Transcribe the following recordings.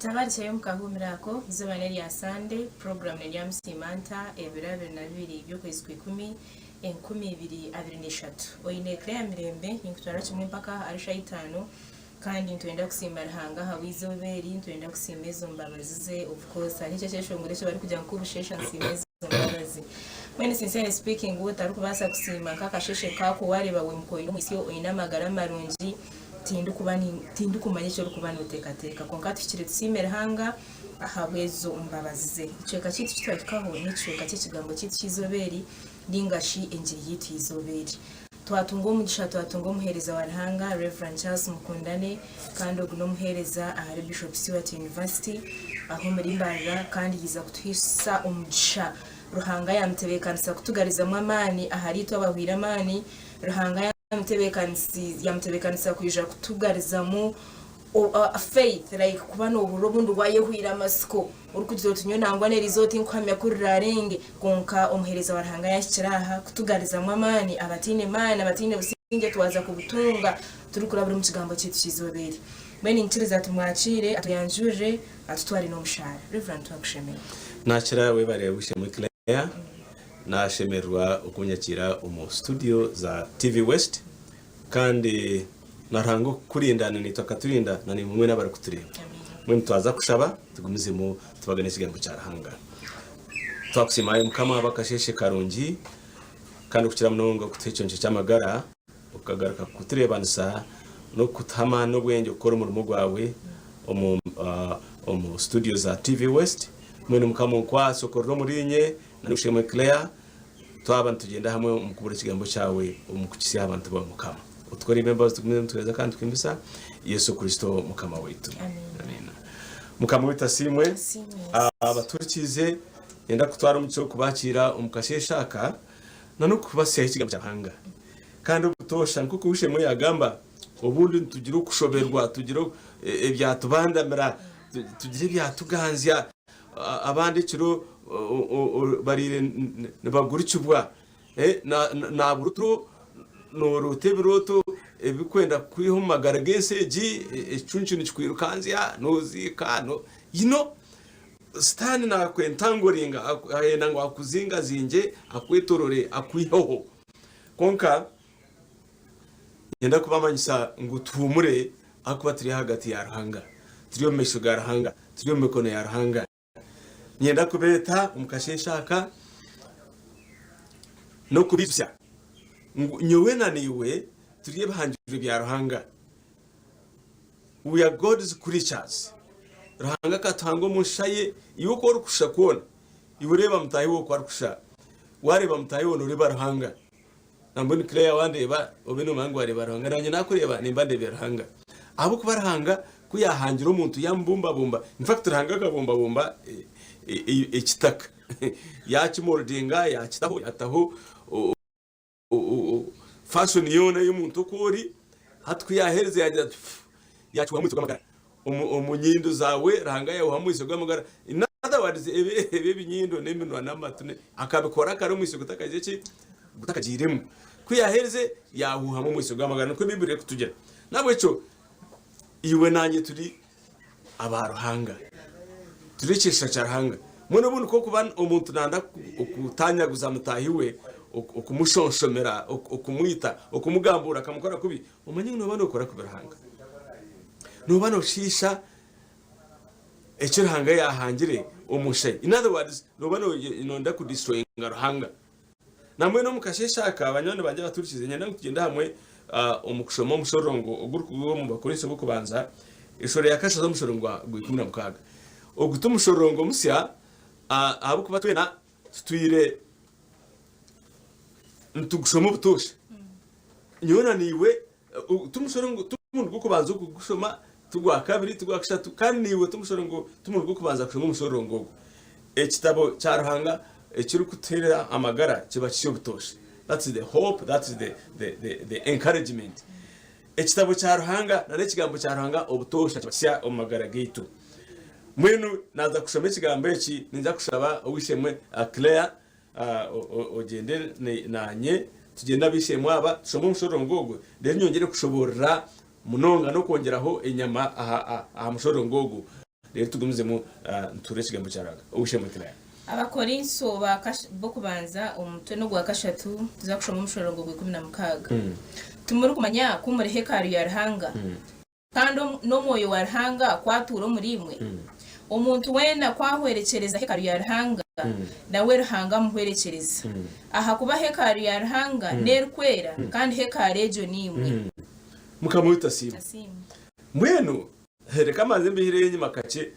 Otabarikyeyo omu kahuumiro ako, eizooba n'erya Sande, puroguraamu n'erya Musiimanta, ebiro 22 by'okwezi kw'ikumi, 2023. Oine Claire Mirembe, ninkutwara kimwe mpaka ahari shaaha itaano, kandi nitwenda kusiima Ruhanga ahabw'eizooba eri, nitwenda kusiima ezo mbabazi ze, of course hariho ekyo ekyeshongoro eki barikugira ngu kubusheesha nsiima ezo mbabazi. Mbwenu sincerely speaking, waaba otarikubaasa kusiima nk'akasheeshe nk'ako waareeba waimuka oine omwitsyo, oine amagara marungi, Tindikuba ni, tindikumanya eki orikuba nooteekateeka, kwonka tuhikire tusiime Ruhanga ahabw'ezo mbabazi ze. Ekicweka kyaitu eki twahikaho n'ekicweka ky'Ekigambo kyaitu ky'eizooba eri, nainga shi Engiri yaitu y'eizooba eri. Twatunga omugisha twatunga omuheereza wa Ruhanga, Rev. Charles Mukundane, kandi ogu n'omuheereza ahari Bishop Stuart University aha omuri Mbarara, kandi yaija kutuhaisa omugisha. Ruhanga yaamutebeekanisa kutugarizamu amaani ahariitwe abahweire amaani. Ruhanga Yamutebeekanisa kwija kutugarizamu faith like kuba nohurira obundi wayehwire amatsiko orikugira oti nyowe nangwa n'erizooba tinkuhamya ku rirarenge kwonka omuheereza wa Ruhanga yahikire aha kutugarizamu amaani abataine maani abataine busingye twaza kubutunga turikurabira omu kigambo kyaitu ky'eizooba eri. Mbwenu niinyikiriza tumwakiire atuyanjurire atutware n'omushaara. Rev. Twakushemererwa. Nakira webare Wishemwe Claire. Nashemererwa okunyakiira omu studio za TV West kandi na Ruhanga okukurinda na naitwe akaturinda na naimwe mwena abarikutureeba. Mbwenu twaza kushaba tugumizemu tubagane ekigambo kya Ruhanga. Twakusiima ai Mukama ahabw'akasheeshe karungi kandi okukira munonga okutuha ekiconco ky'amagara okagaruka kutureebanisa n'okutuha amaani n'obwengye kukora omurimo gwawe omu omu studio za TV West. Mbwenu Mukama onkwatse okorere omuriinye Na Ishemwe Claire, twaba nitugyenda hamwe omu kubuurira ekigambo kyawe omu kukitsya aha bantu baawe Mukama. Otukorere embabazi tugumize nituheereza kandi tukuhimbisa Yesu Kristo Mukama waitu. Amiina. Mukama waitu asiimwe. Abatuhurikiize nyenda kutwara omugisha gw'okubakiira omu kasheeshe aka na n'okubatsyaho ekigambo kya Ruhanga. Kandi obutoosha nk'oku Ishemwe yaagamba, obundi nitugira okushoberwa, tugira ebyatubandamira, tugira ebyatuganzya. Abandi ekiro bariire nibagurukibwa, nabura oturo, noroota ebirooto ebirikwenda kukwiha omu magara g'ensi egi, ekicuncu nikikwirukanzya, noziika, you know, sitaane nakwentangoringa ayenda ngu akuzingazingye, akwetorore, akwiheho. Kwonka niinyenda kubamanyisa ngu tuhuumure ahakuba turi ahagati ya Ruhanga, turi omu maisho ga Ruhanga, turi omu mikono ya Ruhanga. Niinyenda kubeeta omu kasheeshe aka n'okubaijutsya ngu nyowe na naiwe turi ebihangirwe bya Ruhanga. We are God's creatures. Ruhanga akatuhanga omu nshusha ye, iwe oku orikushusha kwona, iwe reeba mutaahi waawe oku arikushusha. Waareeba mutaahi waawe nooreeba Ruhanga. Nambwenu Claire wandeeba obe nomanya ngu wareeba Ruhanga nanye nakureeba nimba ndeebire Ruhanga ahabw'okuba Ruhanga ku yahangire omuntu yamubumbabumba in fact Ruhanga akabumbabumba ekitaka yakimoldinga yakitaho yataho fashion yoona ey'omuntu oku ori hati ku yaherize yagira ati fu yakiha omwitsyo gw'amagara omu nyindo zaawe Ruhanga yahuha omwitsyo gw'amagara in other words ebi ebinyindo n'eminwa n'amatu akabikora kare omwitsyo gutakagize ki gutakagiiremu. Ku yaaherize, yaahuuhamu omwitsyo gw'amagara, nikwo Baiburi erikutugira. N'ahabw'ekyo iwe naanye turi aba Ruhanga, turi ekyeshusha kya Ruhanga. Mbwenu obundi ku orikuba omuntu naayenda kutaanyaguza mutaahi we, okumushonshomera, okumwita, okumugambuura akamukora kubi, omanye ngu nooba nookora kubi Ruhanga. Nooba nooshiisha eki Ruhanga yaahangire omu nshusha ye. In other words, nooba nooyenda kudistroyinga Ruhanga. Nambwenu omu kasheeshe aka, banywani bangye abaturikize, niinyenda ngu tugyende hamwe omu kushoma omushororongo ogurikuba omu Bakorinso b'okubanza, eshuura ya kashatu omushorongo gwa 16. Ogu ti mushororongo musya, ahabw'okuba twena tutwire nitugushoma obutoosha. Nyowe na naiwe Ti mushorongo, ti omurundi gw'okubanza okugushoma, ti gwa kabiri, ti gwa kashatu, kandi naiwe ti mushorongo, ti murundi gw'okubanza kushoma omushororongo ogu. Ekitabo kya Ruhanga ekirikutuheerera amagara kiba kisya obutoosha. That is the hope, that is the, the, the, the encouragement. Ekitabo kya Ruhanga na n'ekigambo kya Ruhanga obutoosha kiba kisya omu magara gaitu. Mbwenu naaza kushoma ekigambo eki, ninza kushaba ow'eishe-emwe Claire Ogyende naanye tugyende n'ab'eishe-emwe aba tushome omushororongo ogwo, reero nyongyere kushoboorora munonga n'okwongyeraho enyama aha mushororongo ogwo. Reero tugumizemu nituhurira ekigambo kya Ruhanga. Ow'eishe-emwe Claire. Abakorinso b'okubanza omutwe n'ogwa kashatu tuza kushoma omushorongo gw'ikumi na mukaaga. Timurikumanya ku muri hekalu ya Ruhanga, kandi n'Omwoyo wa Ruhanga ku atuura omuriimwe? Omuntu weena ku ahwerekyereza hekalu ya Ruhanga, nawe Ruhanga amuhwerekyereza, ahakuba hekalu ya Ruhanga n'erikwera, kandi hekalu egyo niimwe. Mukama waitu asiimwe. Mbwenu Reka mbanze mbihireyo enyima kakye.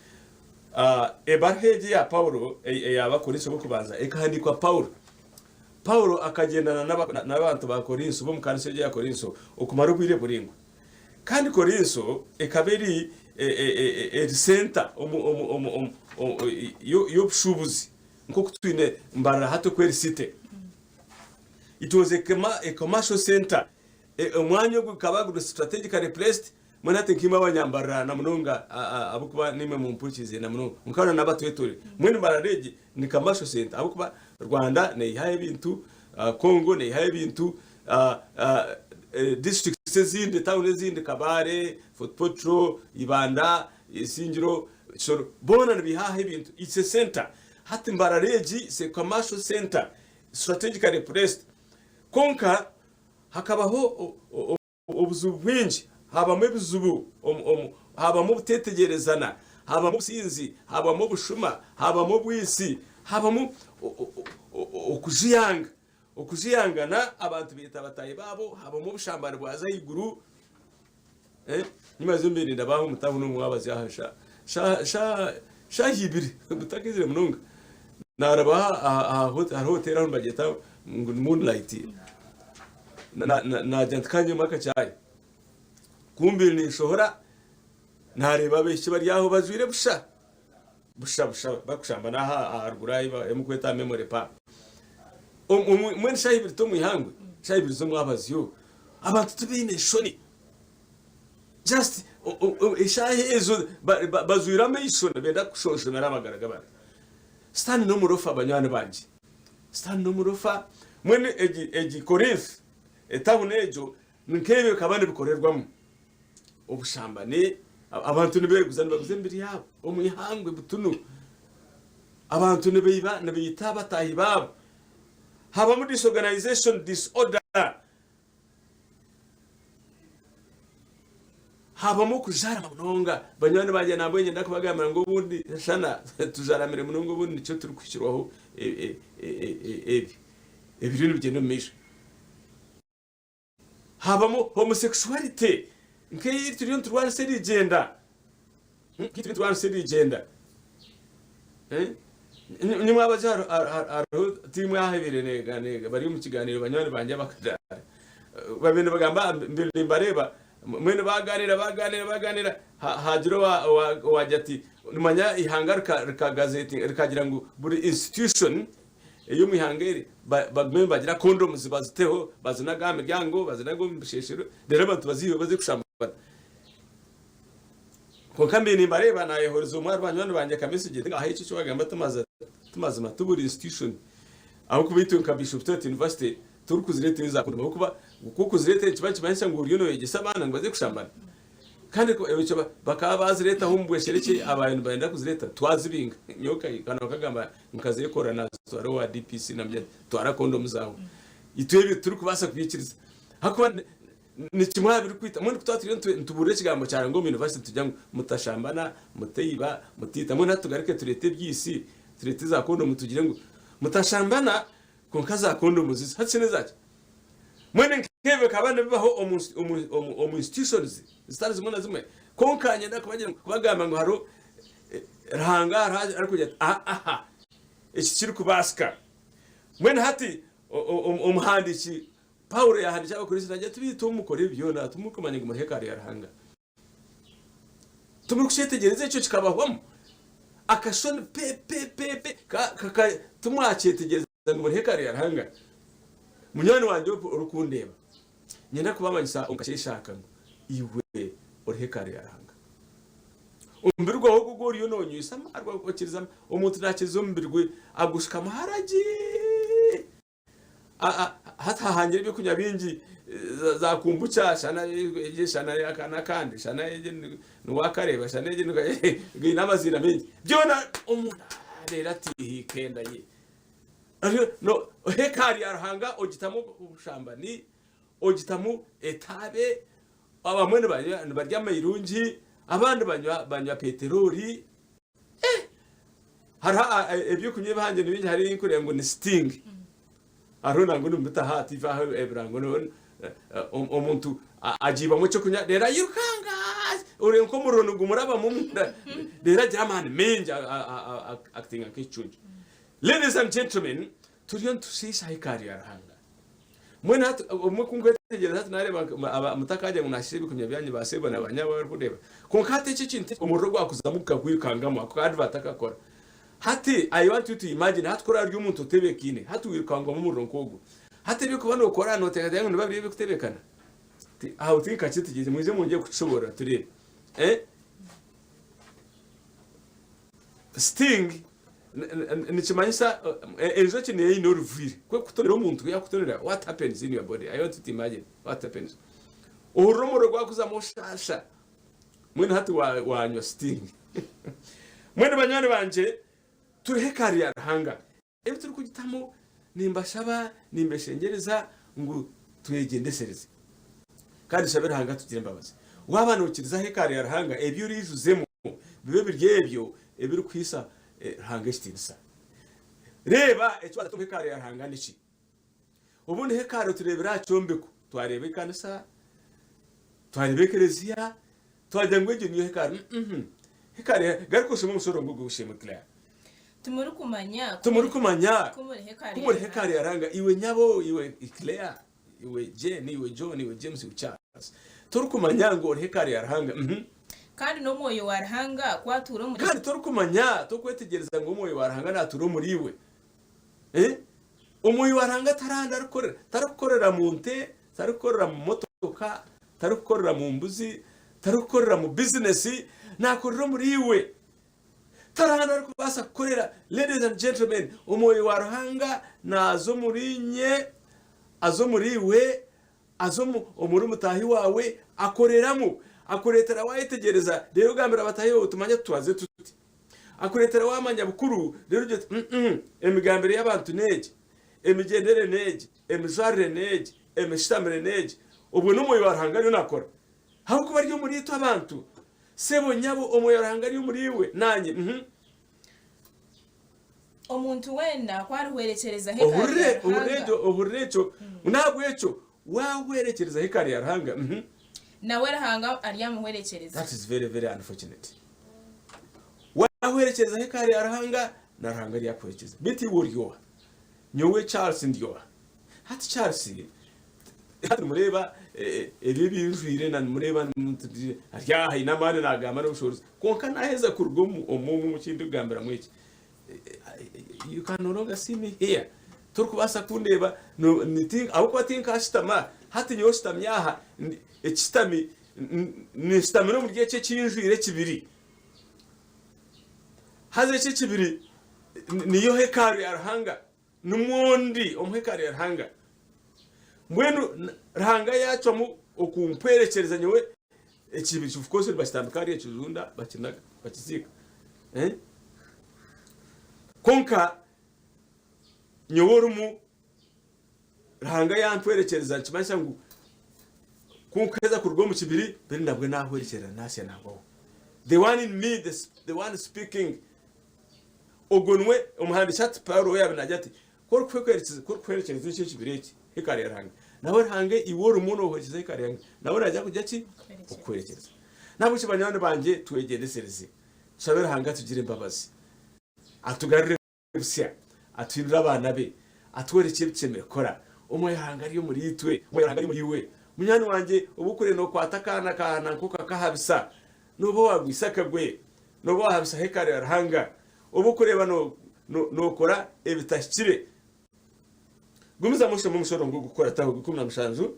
Ebaruha egi eya Paulo ey'Abakorinso b'okubanza ekahandiikwa Paulo. Paulo akagyendana n'abantu ba Korinso b'omu kanisa egyo eya Korinso okumara obwire buraingwa. Kandi Korinso ekaba eri eri senta y'obushuubuzi nk'oku twine Mbarara hati oku eri city. It was a commercial center. Omwanya ogu gukaba guri strategically placed. Mbwenu hati nkaimwe abanyambarira na munonga ahabw'okuba naimwe mumpurikiize na munonga mukaba n'abatwetoreire. Mbwenu Mbarara egi ni commercial centre ahabw'okuba Rwanda neyihayo ebintu, Congo neyihayo ebintu, districts ezindi, tawuni ezindi Kabale, Fort Portal, Ibanda, Isingiro, Kisoro boona nibiihaho ebintu. It's a centre. Hati Mbarara egi it's a commercial centre strategically placed. Kwonka hakabaho Obuzibu bwingi, habamu ebizibu, habamu obutetegyerezana, habamu obusinzi, habamu obushuma, habamu obwitsi, habamu okujuyanga, okujuyangana abantu baita bataahi baabo, habamu obushambani bwaza ahaiguru. Nyima mbaire nindabaho omu tawuni omu mwabazyo aha shaaha ibiri butakeizire munonga, naaraba aha hoteeri ahu nibagyeta ngu ni Moonlight. Naagira nti ka nywemu akacaayi. Ku mbaire ninshohora, naareeba abaishiki bari aho bajwaire busha, busha busha barikushamba n'aha aharuguru aha ei barikweta aha Memory Park. Mbwenu shaaha ibiri t'omu ihangwe, shaaha ibiri z'omwabazyo, abantu tibaine nshoni. Just eshaaha ezo bajwaire amaisho nibenda kushonshomera amagara g'abantu. Sitaane n'omurofa banywani bangye. Sitaane n'omurofa. Mbwenu egi egi Korinth, etawuni egyo ni nk'ebyo bikaba nibikorerwamu obushambani, abantu nibeeguza nibaguza emibiri yaabo omu ihangwe butunu. Abantu nibaiba nibaita bataahi baabo. Habamu disorganization, disorder. Habamu okujarama munonga. Banywani bangye nambwenu niinyenda kubagambira ngu obundi shana tujaramire munonga obundi nikyo turikuhikirwaho ebi ebiriyo nibigyenda omu maisho. Habamu homosexuality nk'ei turiyo niturwanisa erigyenda. Nk'ei turiyo niturwanisa erigyenda. Nimwabaza hariho tiimu aha ebaire bari omu kiganiro banywani bangye abakadaara babaire nibagamba mbaire nimbareeba mbwenu baganira baganira baganira hagira owagira ati nimanya eihanga rikagira ngu buri institution ey'omu ihanga eri bagume nibagira condoms baziteho bazinage aha miryango bazinage omu bisheshero reero abantu baziibe baze kushambana. Kwonka mbaire nimbareeba naayehoreza omwe ahari banywani bangye akamesegi nti aha eki eki waagamba ti mazima, ti buri institution ahabw'okuba itwe nka Bishop Stuart University torikuzireeta eza kondomu ahabw'okuba ku orikuzireeta nikiba nikimanyisa ngu oriyo nooyegyesa abaana ngu baze kushambana. Kandi ekyo bakaba baazireetaho omu bwesherekye abaabaire nibenda kuzireeta twazibinga. Nyowe nka nkagamba nkazeekorera naazitwara owa DPC namugira nti twara kondomu zaawe. Itwe ebyo titurikubaasa kubiikiriza ahabw'okuba Ni kimwe aha birikwita. Mbwenu ku twaba turiyo nitubuurira ekigambo kya Ruhanga omu yunivasite nitugira ngu mutashambana, mutaiba, mutaita. Mbwenu hati tugaruke tureete eby'eisi, tureete za kondomu tugire ngu mutashambana kwonka za kondomu zize. Hati shi n'ezaaki? Mbwenu nk'ebyo bikaba nibibaho omu, omu, omu, omu institutions zitari zimwe na zimwe. Kwonka niinyenda kubagira kubagamba ngu hariho Ruhanga hariho arikugira ati aha, eki tikirikubaasika. Mbwenu hati omuhandiiki Paulo yaahandiikira Abakorinso naagira ati, Beitu obu mukora ebi byona, timurikumanya ngu muri hekalu ya Ruhanga? Timurikukyetegyereza ekyo kikabahwamu akashoni pe pe pe pe ka, timwakyetegyereza ngu muri hekalu ya Ruhanga? Munywani wangye orikundeeba, niinyenda kubamanyisa omu kasheeshe aka ngu iwe ori hekalu ya Ruhanga. Omubiri gwawe ogu ogu oriyo noonywisa amaarwa, okiriza, omuntu naakiriza omubiri gwe agushukamo haragi. Hati hahangire ebyokunywa bingi za kombucha shana egi shana aka n'akandi shana egi niwakareba shana egi gaine amaziina maingi byona omuntu areera atiihiika enda ye. Hekaari ya Ruhanga ogitamu obushambani, ogitamu etaabe, abamwe nibarya amairungi, abandi banywa peteroli. Hariho ebyokunywa ebihangire ni bingi hariho ei nkureba ngu ni sting hariho nangwa nimubita aha TV aho ebirango omuntu agiibwamu ekyokunywa reero airukanga oreeba nk'omuriro nigumurabamu omunda reero agira amaani maingi actinga nk'ekicuncu. Ladies and gentlemen, turiyo nitushiisha hekalu ya Ruhanga. Mbwenu hati obumwe ku nkwetegyereza hati nareeba mutakagira ngu nashiisha ebikumya byanyu ba sebo na ba nyabo abarikureeba. Kwonka hati eki ekintu omuriro gwakuzamu gukakwirukangamu ako ka advert akakora. Hati I want you to imagine hati ku orarya omuntu otebekaine hati wirukangwamu omuriro nk'ogwo. Hati eby'okuba nokora noteekateeka ngu nibiba biri eby'okutebekana? Aho tinkakyetegyerize mwije mwongyere kukishoboorora tureebe. Eh? Sting nikimanyisa enjoki neyo eine oruviri ku ekutonera omuntu ku yakutonera what happens in your body I want you to imagine what happens ohurira omuriro gwakuzamu oshasha mbwenu hati wanywa sting mbwenu banywani bangye turi hekalu ya Ruhanga ebi turikugitamu nimbashaba nimbeshengyereza ngu twegyendesereze kandi tushabe Ruhanga atugire embabazi waaba nokiriza hekalu ya Ruhanga ebi orijuzemu bibe biri ebyo ebirikuhaisa Ruhanga ekitiinisa. Reeba eki waaza omu hekalu ya Ruhanga niki? Obundi hekalu tureebera aha kyombeko, twareeba ekanisa, twareeba ekereziya, twagira ngu egyo niyo hekalu. Mm-mm. Hekalu ya- garuka oshome omushoro ngu ogushemwe Claire. Timurikumanya ku Timurikumanya ku muri hekalu ku ya muri Ruhanga. hekalu ya Ruhanga iwe nyabo, iwe Claire, iwe Jane, iwe John, iwe James, iwe Charles. Torikumanya ngu ori hekalu ya Ruhanga. Mhm. Kandi n'Omwoyo wa Ruhanga ku atuura omuri. Kandi torikumanya, torikwetegyereza ngu Omwoyo wa Ruhanga naatuura omuriiwe. Eh? Omwoyo wa Ruhanga tari ahandi arikukorera. Tarikukorera mu nte, tarikukorera mu motoka, tarikukorera mu mbuzi, tarikukorera mu bizinesi, naakorera omuriiwe. Tari ahandi arikubaasa kukorera. Ladies and gentlemen, Omwoyo wa Ruhanga naaza omuriinye, aza omuriiwe, Aza omuri mutaahi waawe akoreramu, akureetera waayetegyereza reero ogambira bataahi baawe oti manya tutwaze tuti. Akureetera waamanya bukuru reero ogira oti mm emigambire y'abantu n'egi, emigyendere n'egi, emijwarire n'egi, emishutamire n'egi. Obwo n'Omwoyo wa Ruhanga ariyo naakora. Ahabw'okuba ari omuriitwe abantu. Sebo, nyabo, Omwoyo wa Ruhanga ari omuriiwe, naanye. Mhm. Omuntu weena ku arihwerekyereza hekalu ya Ohurire, ohurire Ruhanga, ekyo, ohurire ekyo. N'ahabw'ekyo waahwerekyereza hekalu ya Ruhanga, mhm. nawe Ruhanga aryamuhwerekyereza. That is very, very unfortunate. Waahwerekyereza hekalu ya Ruhanga, na Ruhanga aryakuhwerekyereza. Beitu iwe ori oha? Nyowe Charles ndi oha? Hati Charles, hati nimureeba ebi ebi njwire na nimureeba ari aha aine amaani naagamba n'obushoboorozi. Kwonka naaheza kuruga omu omu omu eki ndikugambiramu eki, You can no longer see me here. Torikubaasa kundeeba ahabw'okuba tinkashutama. Hati nyowe oshutami aha, ekishutami ninshutamira omuri eki eki njwire ekibiri. Haza eki ekibiri niyo hekalu ya Ruhanga. Nimwo ndi omu hekalu ya Ruhanga. Mbwenu Ruhanga yaacwamu okumpwerekyereza nyowe ekibiri, of course nibakitambika hariya ekijunda bakinaga bakiziika. Eh? Kwonka nyowe orimu Ruhanga yampwerekyereza nikimanyisa ngu ku nkuheza kuruga omu kibiri biri nabwe nahwerekyerera nasya nagwaho. The one in me, the one speaking Ogwo niwe omuhandiiki ati Paulo we yaabaire naagira ati, Ku orikuhwerekyereza eki ekibiri eki, hekalu ya Ruhanga, nawe Ruhanga iwe orimu noohwerekyereza hekalu ya Ruhanga, nawe naija kugira ki? Okuhwerekyereza. N'ahabw'ekyo banywani bangye twegyendesereze, tushabe Ruhanga atugire embabazi, atugarure busya, atuhindure abaana be, atworekye ebi tushemereire kukora. Omwoyo wa Ruhanga ari omuriitwe, Omwoyo wa Ruhanga ari omuriiwe. Munywani wangye, obu orikureeba nookwata akaana ka nanka okakahabisa, Nooba waagwisa akagwe, nooba waahabisa hekalu ya Ruhanga, obu orikureeba nookora ebitahikire. Gumizamu oshome omushorongo ogurikukurataho ogw'ikumi na mushanju.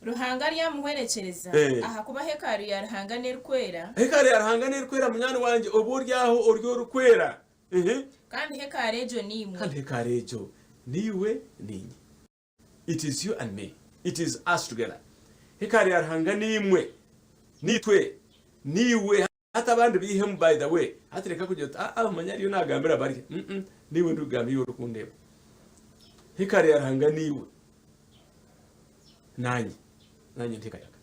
Ruhanga aryamuhwerekyereza, ahakuba hekalu ya Ruhanga n'erikwera. Hekalu ya Ruhanga n'erikwera munywani wangye, obu ori aho ori orikwera. Kandi hekalu egyo niimwe. Kandi hekalu egyo niiwe niinye. It is you and me. It is us together. Hekaari ya Ruhanga niimwe, niitwe, niiwe. Hati abandi baihemu by the way. Hati reka kugira oti aa omanya ariyo nagambira barya. Mm niiwe ndikugamba iwe orikundeeba. Hekaari ya Ruhanga niiwe. Nanye. Nanye ndi hekaari ya Ruhanga.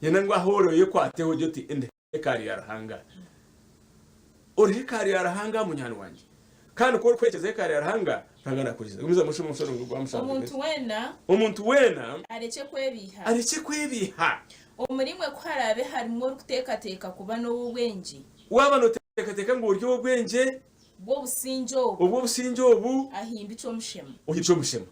Nyenda ngu ahu ori oyekwateho ogye oti ndi hekaari ya Ruhanga. Ori hekaari ya Ruhanga munywani wangye. Kandi ku orikuhwerekyeza hekaari ya Ruhanga, Ruhanga nakuhwerekyeza. Gumizamu oshome omushoro gwa mushanju. Omuntu weena Omuntu weena arekye kwebiiha. arekye kwebiiha. Omuriimwe ku haraabe harimu orikuteekateeka kuba n'ow'obwengye. Waaba nooteekateeka ngu ori ow'obwengye. Bw'obusingye obu. Obw'obusingye obu. Ahimbikye omushema. Ohimbikye omushema.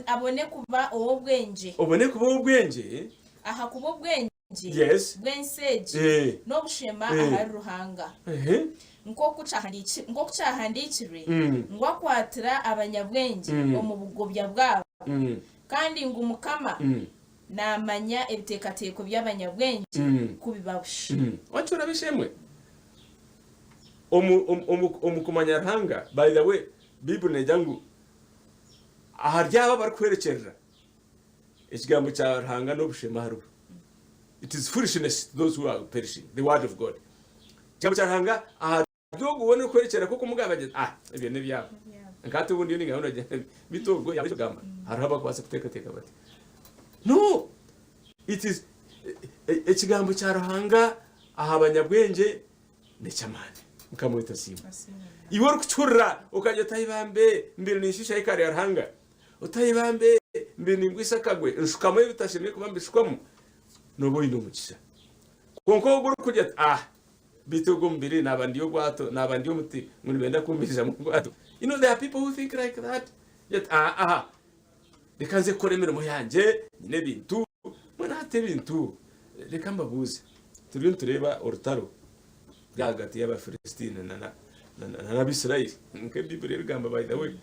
Abone kuba ow'obwengye. Obone kuba ow'obwengye. Ahakuba obwengye Yes. bw'ensi egi Eh. n'obushema Eh. ahari Ruhanga. Ehe. Nk'oku kyahandiikirwe Mm. ngu akwatira abanyabwengye Mm. omu bugobya bwabo, Mm. kandi ngu Mukama Mm. naamanya ebiteekateeko by'abanyabwengye Mm. ku biba busha. Mm. Wakyo orabishemwe omu omu omu omu kumanya Ruhanga by the way Bible negira ngu ahari abo abarikuhwerekyerera ekigambo kya Ruhanga n'obushema aharibo. It is foolishness to those who are perishing, the word of God. Ekigambo kya Ruhanga ahari ogwo weena orikuhwerekyerera ku okumugamba agira ati, ah ebyo n'ebyabo. Nka hati obundi ndiyo ningamba nogira beitu ogwo yaaba ekigamba hariho abakubaasa kuteekateeka bati no it is ekigambo kya Ruhanga aha banyabwengye n'eky'amaani. Nkamweta Asiimwe. Iwe orikukihurira okagira oti ai bambe mbire ninshusha hekaari ya Ruhanga. Oti ai bambe mbire ningwisa akagwe nshukamu ebitashemereire kuba nibishukwamu nooba oine omugisha. Kwonka ogwo orikugira ati ah Beitu ogwo omubiri naaba ndi obwato, naaba ndi omuti, ngu nibenda kumbiizamu obwato. You know, there are people who think like that. Yet, ah, ah, reka nze kukora emirimo yangye, nyine ebintu. Mbwenu hati ebintu, reka mbabuuze. Turiyo nitureeba orutaro ruri ahagati y'Abafilisitiini na na na na n'Abaisraeli. Nikwo Baiburi erikugamba by the way.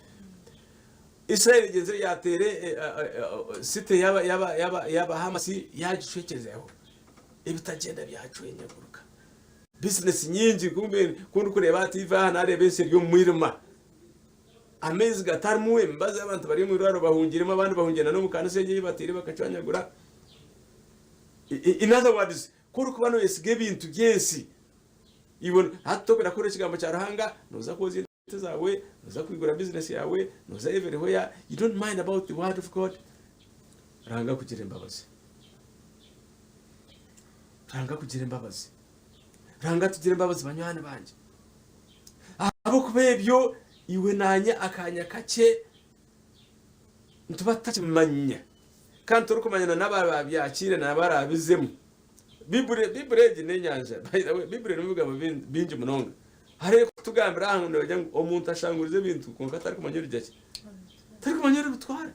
Israeli egyenzire yaateera city y'aba y'aba y'aba y'Abahamasi yaagicwekyerezaho. Ebitagyenda byacwenyaguruka. Bizinesi nyingi kumbe ku ndikureeba aha TV aha nareeba ensi eri omu mwirima. Amaizi gatarimu, emibazi abantu bari omu irwariro bahungiremu abandi bahungiire na n'omu kanisa egyo ei bateire bakacwanyagura. In other words, ku orikuba noyesiga ebintu by'ensi, iwe hati tokwenda kuhurira ekigambo kya Ruhanga, noza kwozya ente zaawe, noza kwigura bizinesi yaawe, noza everywhere, you don't mind about the word of God. Ruhanga akugirire embabazi. Ruhanga akugirire embabazi. Ruhanga atugirire embabazi banywani bangye. Ahabw'okuba ebyo iwe naanye akanya kakye nituba tutakimanya kandi turikumanya na n'abarabyakiire n'abarabizemu. Bibuli Bibuli egi n'enyanja. By the way, Bibuli erimu ebigambo bingi munonga. Hariho erikutugambira aha ngu nibagira ngu omuntu ashanguriza ebintu kwonka tarikumanya origira ki? Tarikumanya oribitwara.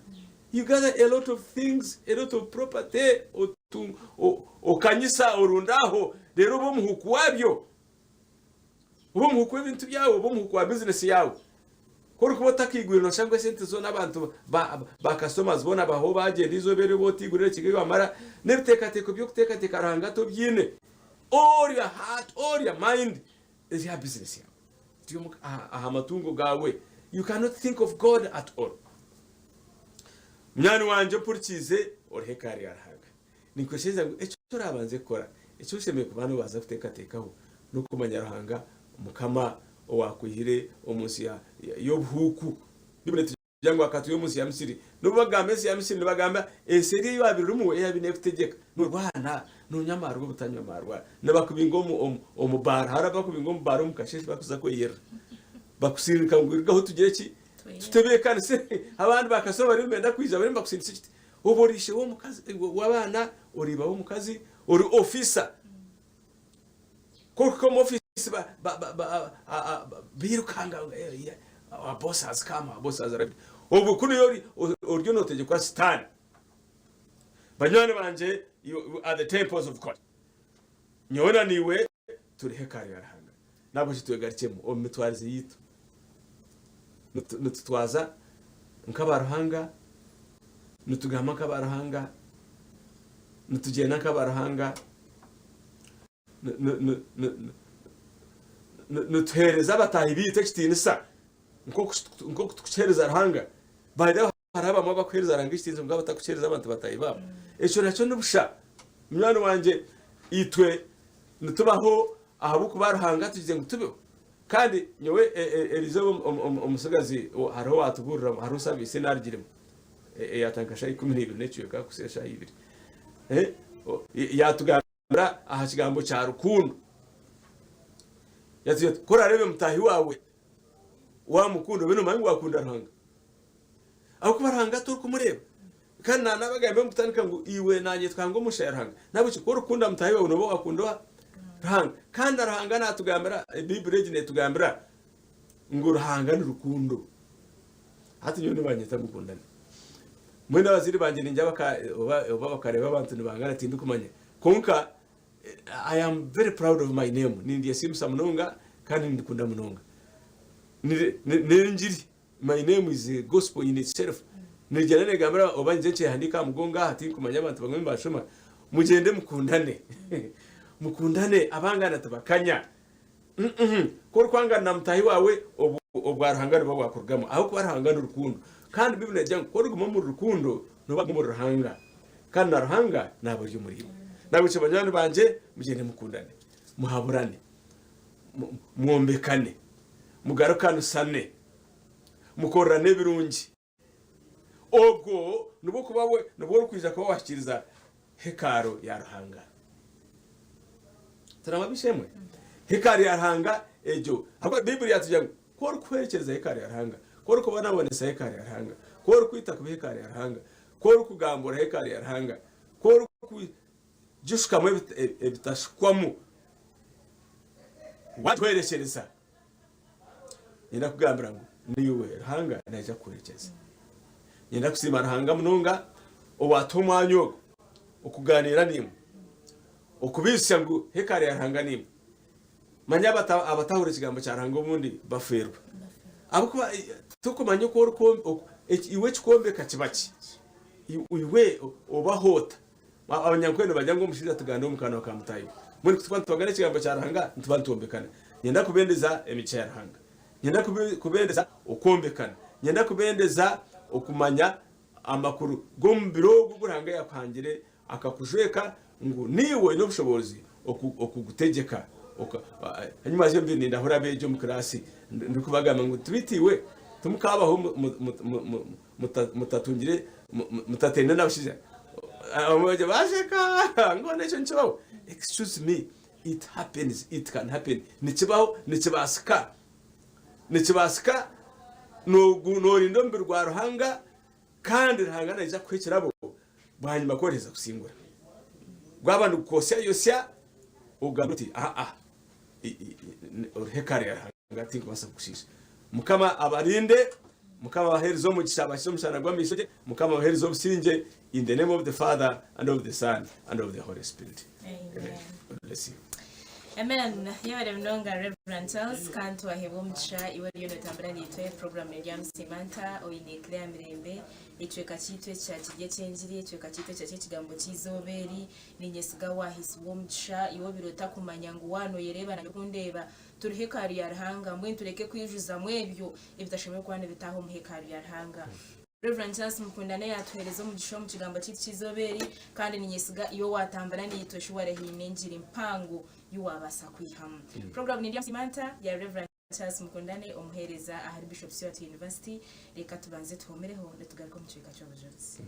You gather a lot of things, a lot of property, otu, o, okanyisa orunda aho, reero oba omuhuuku waabyo. Oba omuhuuku w'ebintu byawe, oba omuhuuku wa bizinesi yaawe. Ku orikuba otakaigwire nooshusha ngu esente zoona abantu ba, ba customers boona baho baagyenda eizooba eri oba otaigurire ekigo wamara n'ebiteekateeko by'okuteekateeka Ruhanga tobyine. All your heart, all your mind eri aha bizinesi yaawe. Eri omu, aha, aha matungo gaawe. You cannot think of God at all. Munywani wangye ompurikiize, ori hekaari ya Ruhanga. Ninkweshengyereza ngu eki oraabanze kukora, eki oshemereire kuba noobanza kuteekateekaho, n'okumanya Ruhanga Mukama owaakwihire omu nsi y'obuhuuku. Baibuli neetugira ngu akatwiha omu nsi ya Misiri. N'obu bakugamba ensi ya Misiri, nibagamba ensi eri ei waabaire orimu eyaabaire neekutegyeka. Noorwana, noonywa amaarwa obutanywa maarwa. Nibakubinga omu baara. Hariho abakubinga omu baara omu kasheeshe barikuza kweyerera. Bakusindika ngu rugaho tugire ki? Tutebeekanise. Abandi bakasitoma bariyo nibenda kwija bariyo nibakusindisa ekiti. Oba ori ishe w'omukazi w'abaana, ori iba w'omukazi, ori ofiisa. Ku orikuhika omu ofiisi bairukanga ngu our boss has come, our boss has arrived. Obwo kunu ori oriyo nootegyekwa Sitaane. Banywani bangye, you are the temples of God. Nyowe na naiwe turi hekalu ya Ruhanga. Nahabwekyo twegarukyemu omu mitwarize yaitu. Nitutwaza nk'aba Ruhanga, nitugamba nk'aba Ruhanga, nitugyenda nk'aba Ruhanga, nituheereza abataahi baitu ekitiinisa nk'oku turikukiheereza Ruhanga. By the way, hariho abamwe abakuheereza Ruhanga ekitiinisa kwonka batakukiheereza abantu bataahi baabo. Ekyo nakyo ni busha. Munywani wangye, itwe nitubaho ahabw'okuba Ruhanga atugizire ngu tubeho. Kandi nyowe erizooba omutsigazi hariho owaatubuurira hariho saviisi ei naarugiremu eyaatandika shaaha 12 n'ekicweka kuhitsya shaaha ibiri. Yaatugambira aha kigambo kya rukundo. Yatugira ati, ku oraareebe mutaahi waawe waamukunda obe noomanya ngu waakunda Ruhanga. Ahabw'okuba Ruhanga torikumureeba. Kandi naanabagambira omu kutandika ngu iwe naanye tukahangwa omu shusha ya Ruhanga. Nahabwekyo ku orikukunda mutaahi waawe nooba waakunda oha? Ruhanga. Kandi na Ruhanga naatugambira, Baiburi egi neetugambira ngu Ruhanga ni rukundo. Hati nyowe nibanyeta mukundane. Mbwenu abazaire bangye ningira baka oba oba bakareeba abantu nibangana tindikumanya. Kwonka I am very proud of my name. Nindyesiimisa munonga kandi nindikunda munonga. N'engiri. My name is a gospel in itself. Nigyenda negambira oba nyije nkyehandiika aha mugongo aha tinkumanya abantu bamwe nibashoma. Mugyende mukundane. Mukundane abangana tibakanya. Mm-mm. Ku orikwangana na mutaahi waawe obwo obwa Ruhanga nibuba bwakurugamu ahabw'okuba Ruhanga ni rukundo. Kandi Baibuli negira ngu ku origuma omuri rukundo nooba oguma omuri Ruhanga kandi na Ruhanga naaba ari omuri iwe. Nahabwekyo banywani bangye mugyende mukundane, muhaburane, mwombekane, mugarukanisane, mukorerane ebirungi. Obwo nibwo kuba we nibwo orikwija kuba wahikiiriza hekaaro ya Ruhanga. Turaba bishemwe. Hekaaro ya Ruhanga egyo. Ahabw'okuba Baibuli yatugira ngu ku orikuhwerekyereza hekaaro ya Ruhanga, ku orikubonabonesa hekaaro ya Ruhanga, ku orikwita kubi hekaaro ya Ruhanga, ku orikugambura hekaaro ya Ruhanga, ku orikugishukamu ebitashukwamu, wagihwerekyereza. Niinyenda kukugambira ngu naiwe Ruhanga naija kukuhwerekyereza. Niinyenda kusiima Ruhanga munonga owaatuha omwanya ogu okugaaniira naimwe, okubaijusya ngu hekalu ya Ruhanga niimwe. Manya abatahurira ekigambo kya Ruhanga obundi bafeerwa. Ahabw'okuba torikumanya oku iwe ekikwombeka kiba ki, iwe obaho ota? Abanyankore nibagira ngu omushaija tuganda omu kanwa ka mutaahi we. Mbwenu ku turikuba nitubagana ekigambo kya Ruhanga, nituba nitwombekana. Niinyenda kubendeza emigisha ya Ruhanga. Niinyenda kubendeza okwombekana. Niinyenda kubendeza okumanya amakuru g'omubiri ogu ogu Ruhanga yakuhangire akakujweka ngu niiwe oine obushoboorozi okugutegyeka. Hanyima haza mbiire nindahura abeegi omu kiraasi ndikubagamba ngu tibeitu iwe timukabaho mutatungire mutateine n'abashaija abamwe bagye basheka ngu hoona ekyo nikibaho excuse me it happens it can happen nikibaho nikibaasika nikibaasika noorinda omubiri gwa Ruhanga kandi Ruhanga naija kukuha ekirabo bwanyima ku oriheza kusingura gwaba nigukwosya yosya ogambe oti aa ori hekalu ya Ruhanga tinkubaasa kukushiisha. Mukama abarinde, Mukama abaheereze omugisha, abakize omushana gw'amaisho gye, Mukama abaheereze obusingye, in the name of the Father and of the Son and of the Holy Spirit. Amen. God bless you. Amen. Yebare munonga Reverend Charles kandi twahebwa omugisha iwe oriyo notambura naitwe program eri Musimanta oine Claire Mirembe ekicweka kyaitu ekya kiri eky'engiri ekicweka kyaitu ekya ky'ekigambo ky'eizooba eri Niinyesiga waahaisibwa omugisha, iwe obaire otakumanya ngu waanoyereeba nari okundeeba, turi hekalu ya Ruhanga, mbwenu tureke kwijuzamu ebyo ebitashemereire kuba nibitaaha omu hekalu ya Ruhanga. Rev. Charles Mukundane yaatuheereza omugisha omu kigambo kyaitu ky'eizooba eri, kandi niinyesiga iwe owaatambura naitwe shi warehaine engiri mpango ei waabaasa kwihamu. Puroguraamu n'eri Simanta ya Rev. Charles Mukundane, omuheereza ahari Bishop Stuart University. Reka tubanze tuhumireho, nitugaruka omu kicweka ky'obujurizi.